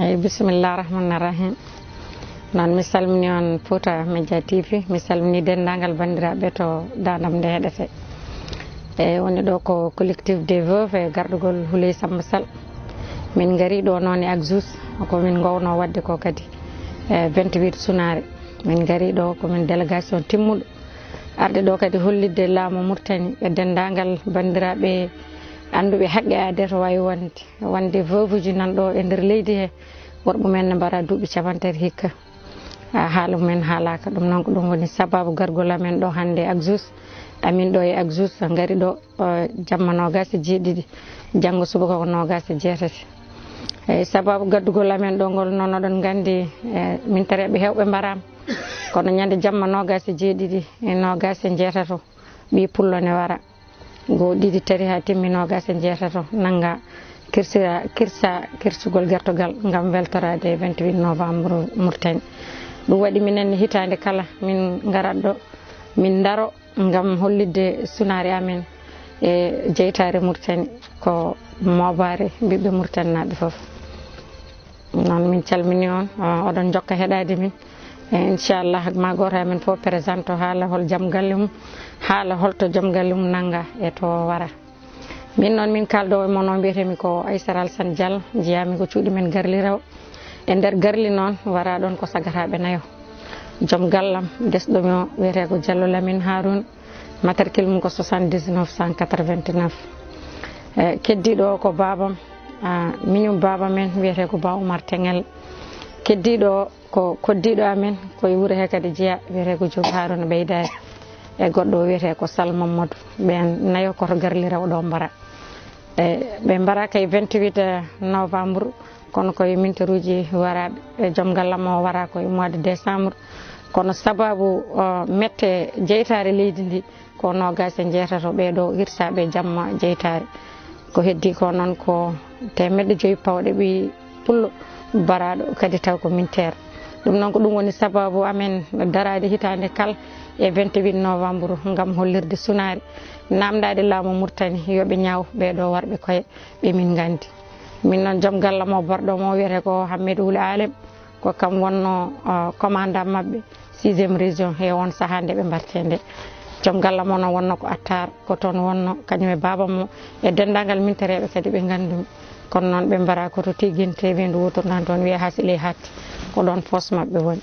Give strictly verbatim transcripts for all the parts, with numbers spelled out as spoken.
Eyi, bisimilla rahmani rahim. Noon, mi salmini on Fouta Media T V, mi salmini denndaangal banndiraaɓe to daandam nde heɗete. Eyi, woni ɗo ko collectif des veuves e garɗugol Houleye Samba Sall. Min ngari ɗo noon e Axus, ko min ngowno waɗde ko kadi e vingt-huit sunaare. Min ngari ɗo ko min délégation timmuɗo. Arde ɗo kadi hollitde laamu Mauritanie e denndaangal banndiraaɓe annduɓe haqqe aade to waawi wonde, wonde veuve uji nan ɗo e nder leydi he, worɓe men ne mbara duuɓi capanɗe tati hikka. A, haala mumen haalaaka. Ɗum noon ko ɗum woni sababu gargol amen ɗo hannde Axus. Amin ɗo e Axus ngari ɗo, eh, jamma noogaas e jeeɗiɗi, janngo subaka ko noogaas e jeetati. Eyi, sababu gaddugol amen ɗo ngol noon, oɗon nganndi, eh, min tareeɓe heewɓe mbaraama. Kono ñande jamma noogaas e jeeɗiɗi e noogaas e jeetato, ɓii pullo ne wara. Goo, ɗiɗi, tati haa timmi noogaas e jeetato, nannga kirsira, kirsa, kirsugol gertogal ngam weltoraade vingt-huit novembre Mauritanie. Ɗum waɗi minen ne hitaande kala min ngarat ɗo, min ndaro ngam hollitde sunaare amen e jeytaare Mauritanie ko moobaare ɓiɓɓe Mauritanie naaɓe fof. Noon min calmini on, o-, oɗon jokka heɗaade min. E, inchallah, ma gooto e men fof présente haala hol jam galle mum, haala holto jam galle mum nannga e to wara. Min noon min kaaldo e mon o mbiyetemi ko Aissata Alassane Diallo, jeeyami ko cuuɗi men Garli Rewo. E nder Garli noon wara ɗon ko sagataaɓe nayo. Joom gallam desɗo mi o wiyetee ko Diallo Lamine Harouna. Matricule mum ko soixante-dix-neuf cent quatre-vingt-neuf. E, keddiiɗo o ko baabam, a, miñum baaba men wiyetee ko Ba Oumar Teŋel. Keddiiɗo o ko koddiiɗo amen, ko e wuro he kadi jeyaa, wiyetee ko Joom Harouna Ɓeydaari. E goɗɗo o wiyetee ko Sal Mamadou. Ɓeen nayo ko to Garli Rewo ɗo mbara. E, ɓe mbara kay vingt-huit novembre, kono koye minteruuji waraaɓe. E, joom gallam o wara koye mois de décembre. Kono sababu, o, mette jeytaare leydi ndi, ko noogaas e jeetato ɓeeɗo hirsaaɓe jamma jeytaare. Ko heddii ko noon ko teemedde joyi pawɗe ɓiy pullo baraaɗo kadi taw ko minteer. Ɗum noon ko ɗum woni sababu amen daraade hitaande kala e vingt-huit novembre ngam hollirde sunaare, naamndaade laamu Mauritanie yo ɓe ñaaw ɓeeɗo warɓe koye ɓe min nganndi. Min noon joom gallam o borɗo mo wiyetee ko Hammet Wul Alem. Ko kam wonno, o, commandant maɓɓe sixième région he on sahaa nde ɓe mbartee nde. Joom gallam o noon wonno ko Attar, ko toon wonno kañum e baaba mo e denndaangal mintereeɓe kadi ɓe nganndumi. Kono noon ɓe mbara ko to Tiginte, weendu Wootur nan toon wiyee Hasile Hatti, ko ɗoon poos maɓɓe woni.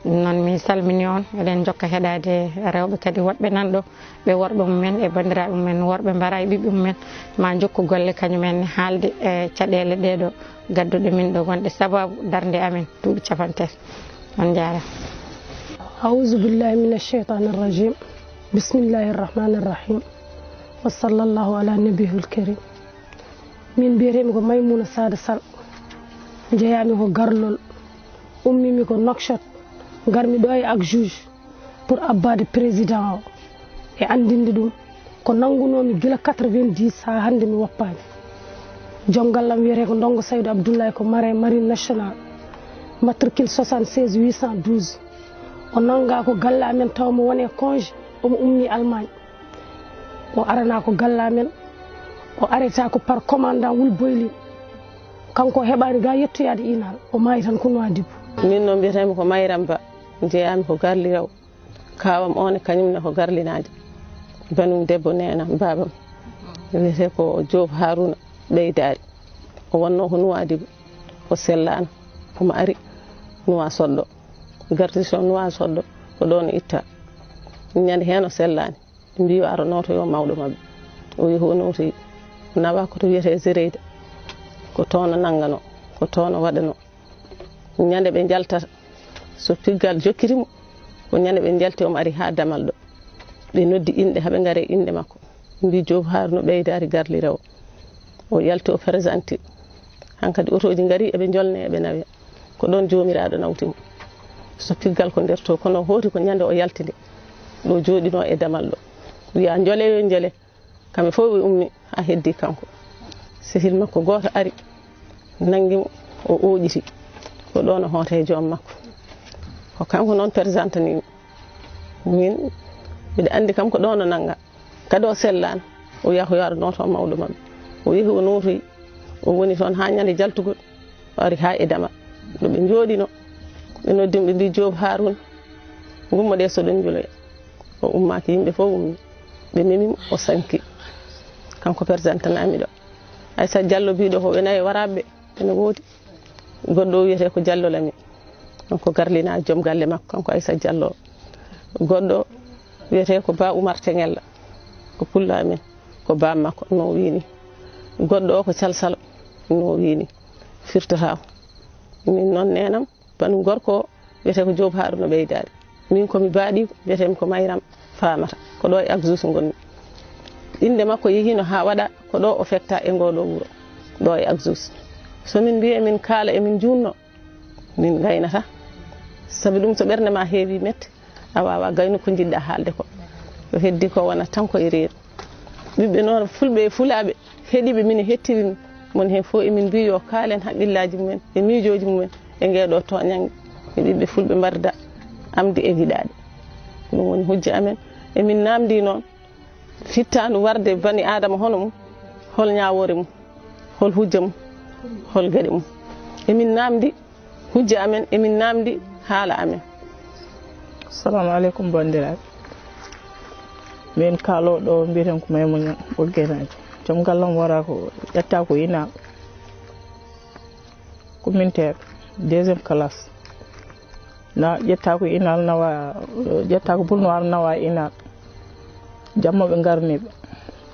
Ɗum noon min salmini on, eɗen jokka heɗaade rewɓe kadi woɗɓe nan ɗo. Ɓe worɓe mumen e banndiraaɓe mumen worɓe mbara e ɓiɓɓe mumen ma njokku golle kañum en ne haalde e caɗeele ɗee ɗo gadduɗe min ɗo gonɗe sababu darnde amen duuɓi capanɗe tati. On njaaraama. أعوذ بالله من الشيطان الرجيم. بسم الله الرحمن الرحيم. وصلى الله على النبي الكريم. Min mbiyeteemi ko Maimouna Sada Sall. Njeyaami ko Garlol. Ummimi ko Nouakchott. Ngarmi ɗo e Axus pour abbaade président o e anndinde ɗum ko nanngunoomi gila quatre-vingt-dix haa hannde mi woppaani. Joom ngallam wiyetee ko Ndongo Saydu Abdullahi, ko marin, marine nationale, matricule soixante-seize huit cent douze. O nanngaa ko galle amen tawa mo woni e congé, omo ummii Allemagne. O aranaa ko galle amen, o aretaa ko par commandant Wul Boylin. Kanko o heɓaani gaa yettoyaade Inal, o maayi tan ko Nouadhibou. Min noon mbiyeteemi ko Mayram Ba, njeyaami ko Garli Rewo. Kaawam o ne kañum ne ko Garlinaajo. Banum debbo neena baabam. Wiyetee ko Joob Haaruna Ɓeydaari. O wonnoo ko Nouadhibou, o sellaano. Omo ari Nouakchott ɗo. Gardition Nouakchott ɗo, ko ɗoon o ittaa. Ñande heen o sellaani. Ɓe mbii o ara nootoyoo mawɗo maɓɓe. O yehi o nootoyi. Nawa ko to wiyetee Zereyda. Ko toon o nannganoo, ko toon o waɗanoo. Ñande ɓe njaltata, so piggal jokkiti mo, ko ñande ɓe njalti omo ari haa damal ɗo. Ɓe noddi inɗe, haa ɓe ngari e inɗe makko. Mbii Joob Haaruna Ɓeydaari Garli Rewo. O yalti o présenté. Hankadi otooji ngari eɓe njolne eɓe nawe. Ko ɗoon Joomiraaɗo nawti mo. So piggal ko nder to, kono o hooti ko ñande o yalti nde. Ɗo jooɗinoo e damal ɗo. Wiya, "Njole yo njole." Kamɓe fof ɓe ummi, haa heddi kanko. Sehil makko gooto ari, nanngi mo, o ooƴiti. Ko ɗoon o hoota e joom makko. Ko kanko noon présentanii mo. Min, mbiɗa anndi kam ko ɗoon o nannga. Kadi o sellaani, o yaha o yaara nooto mawɗo maɓɓe. O yehi o nootoyi, o woni toon haa ñande jaltugol. O ari haa e damal ɗo ɓe njooɗino, ɓe noddimo, ɓe mbi, "Joob Haaruuna, ngummoɗee so ɗon njuloya." O ummaaki, yimɓe fof ummi, ɓe memi mo, o sanki. Kanko persentanaa mi ɗo. Aysat Jallo biiɗo ko ɓe nayo waraaɓe, ene woodi. Goɗɗo o wiyetee ko Jallo Lami. Kanko garlina joom galle makko, kanko Aysat Jallo. Goɗɗo wiyetee ko Ba Umar Teŋella, ko pullo amen, ko baam makko, no o wiyi ni. Goɗɗo o ko Calsalo, no o wiyi ni. Firtotaako. Min noon neenam, banum gorko o wiyetee ko Joob Haaruuna Ɓeydaari. Min ko mi baaɗiiko, wiyetee mi ko Mayram Faamata. Ko ɗo e Agsus ngonmi. Innde makko yehiino haa waɗa ko ɗo o fekta e ngoo ɗo wuro, ɗo e Agsus. So min mbiyi emin kaala, emin njuutno, min ngaynata. Sabi ɗum, so ɓernde ma heewi mette, a waawaa gaynude ko njiɗɗa haalde ko. Ko heddi ko wonata tan ko e reedu. Ɓiɓɓe noon, fulɓe e fulaaɓe heɗiiɓe, min hettiri mon heen fof, emin mbiyi yo kaalen haqqillaaji mumen e miijooji mumen e ngee ɗo tooñannge. E ɓiɓɓe fulɓe mbarda amde e giɗaaɗe. Ko ɗum woni hujja amen. Emin naamndii noon, fittaandu warde bani Aadama hono mum, hol ñaawoore mum, hol hujja mum, hol geɗe mum? Emin naamndii hujja amen, emin naamndii haala amen. Assalamu aleykum, banndiraaɓe. Min kaalooɗo mbiyeten ko Maymuna Ñaŋ, Ɓoggeenaajo. Joom gallam wara ko ƴetta ko ina kumminteeɓe, deuxième classe. Na ƴetta ko inal nawa, ƴetta ko Boulnoir nawa inal. Jamma ɓe ngarni ɓe.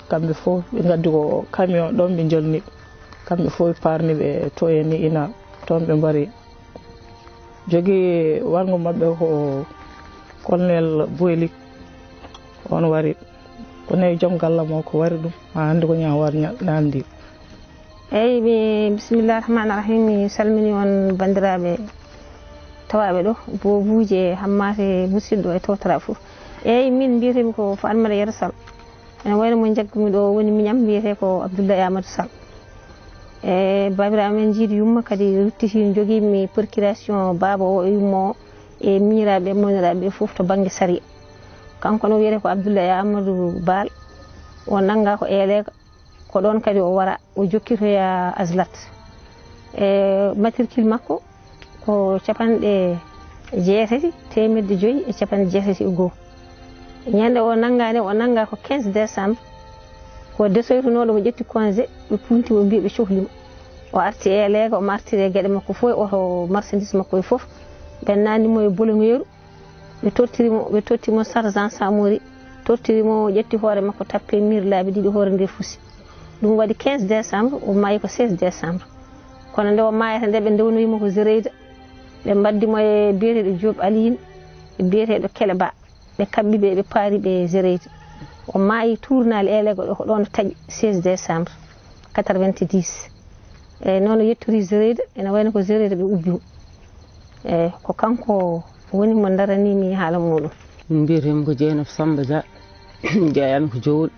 Kamɓe fof ɓe ngaddi ko camion ɗon ɓe jolni ɓe. Kamɓe fof ɓe parni ɓe to e ni inal. Toon ɓe mbari. Jogii warngo maɓɓe ko Colonel Boylik. On wari. Ko nayi joom galla mo ko wari ɗum. Ma hannde ko ñaawar ña-, namdi. Eyyi, mi, bisimillahi rahmani rahim. Mi salmini on banndiraaɓe tawaaɓe ɗo, boobuuje, hammaate, musidɗo e towtara fof. Eyyi, min mbiyetemi ko Fatmata Yero Sall. Ene wayno mo njaggumi ɗo woni miñam, mbiyetee ko Abdoulaye Amadou Sall. E baabiraaɓe men njiidi yumma, kadi ruttiti jogiimi procuration baaba o e yumma o e miñiraaɓe e mawniraaɓe fof to bannge sariya. Kanko no wiyetee ko Abdoulaye Amadou Baal, o nanngaa ko Eeleega. Ko ɗoon kadi o wara, o jokkitoya Aslat. E matricule makko ko capanɗe jeetati, teemedde joyi e capanɗe jeetati e goo. Ñande o nanngaa nde, o nanngaa ko quinze décembre. Ko desoytunooɗo mo ƴetti congé, ɓe punti mo, mbii ɓe cohli mo. O arti e leega, omo artiri e geɗe makko fof, e oto marchandise makko e fof. Ɓe naanni mo e bolongeeru. Ɓe tottiri mo, ɓe totti mo sergent Samori, tottiri mo, ƴetti hoore makko, tappe miir laabi ɗiɗi, hoore nde fusi. Ɗum waɗi quinze décembre, o maayi ko seize décembre. Kono nde o maayata nde, ɓe ndewnoyi mo ko Zereyda. Ɓe mbaddi mo e biyeteeɗo Diop Aliyine, e biyeteeɗo Kele Ba. Ɓe kaɓɓi ɓe, ɓe paari ɓe Zereyda. O maayi tournal Elego ɗo, ko ɗoon o taƴi, seize décembre quatre-vingt-dix. Eyyi, noon o yettori Zereyda, ene wayno ko Zereyda ɓe ubbi mo. Eyyi, ko kanko woni mo daraniimi haala muuɗum. Min mbiyetee-mi ko Jeynaba Sammba Dia, jeeyami ko Jowol.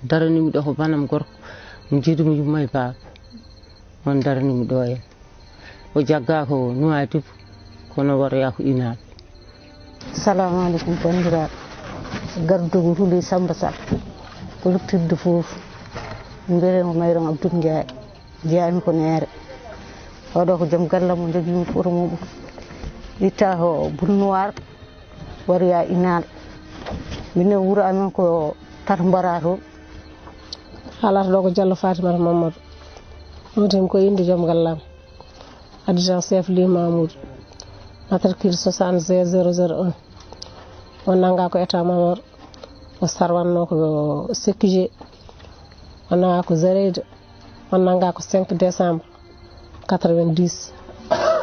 Daraniimi ɗo ko banam gorko, mo njiidumi yumma e baaba. On daraniimi ɗo en. O jaggaa ko Nuwaadibu, kono waroyaa ko Inaal. Salamu aleykum, banndiraaɓe. Gardugu Huli Sammba Sall, ko luttirde fof. Mbiyetee ko Mayron Abdou Ndiaye. Jeyaami ko Neere. Oɗo ko joom galle mo jogiimi ko oto muɗum. Itta ko Boulnoir, waroyaa Inaal. Minen wuro amen ko Tar Mbara toon. Haalata ɗo ko Diallo Fatimata Mamadou. Ɗum tan ko innde joom galle am. Adjudant chef Ly Mamoudou. Matricule soixante-seize zéro zéro un. On nanngaa ko état major. O sarwannoo ko C Q G. On nanngaa ko Zereyda. On nanngaa ko cinq décembre quatre-vingt-dix.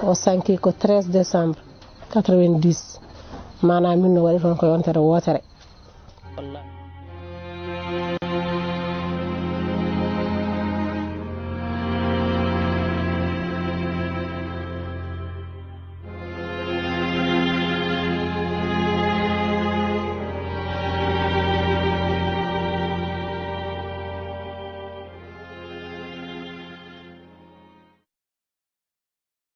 O sanki ko treize décembre quatre-vingt-dix. Maanaam min no waɗi toon ko yontere wootere.